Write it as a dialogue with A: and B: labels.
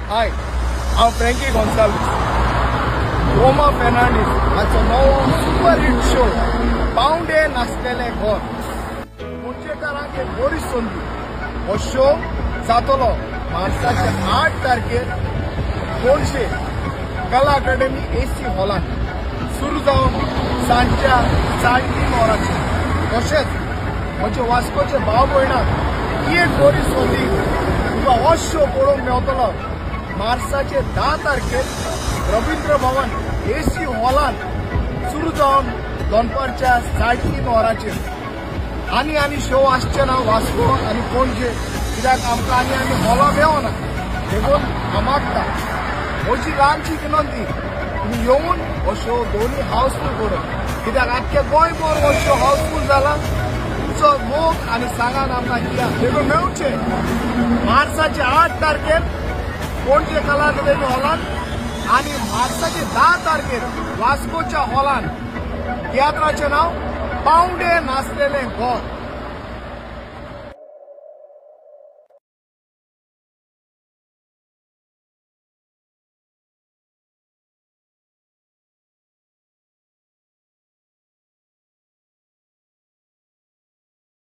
A: हाय, हांव फ्रँकी गोन्साल्वीस. रोमा फेर्नांडीस हाचो नवो सुपर हिट शो पावंडे नासलेलें घर पणजेकारांक एक बरी संदी. हो शो जातलो मार्चाचे 8 तारखेर पणजे कला अकादमी एसी हॉलांत सुरू जावन सांजच्या 3:30 वरांचेर. तशेंच म्हजे वास्कोचे भाव भयणाक ही एक बरी संदी, तुका हो शो पळोवंक मेवतलो मार्चाचे 10 तारखेर रवींद्र भवन एसी हॉलांत सुरू जावन दनपारच्या 3:30 वरांचेर. आनी आनी शो आसचे ना वास्को आनी पणजे, कित्याक आमकां आनी आनी हॉलां मेवना, देखून हांव मागता म्हजी ल्हानशी विनंती, तुमी येवन हो शो दोनूय हाऊसफूल करून, कित्याक आख्खे गोंयभर हो शो हाऊसफूल जाला. तुमचो मोग आनी सांगान आमकां दिया. देखून मेळचे मार्चाचे 8 तारखेर पणजे कला अकादमी हॉलांत आनी मार्चाचे 10 तारखेर वास्कोच्या हॉलांत. तियात्राचें नांव पावंडे नासलेलें घर.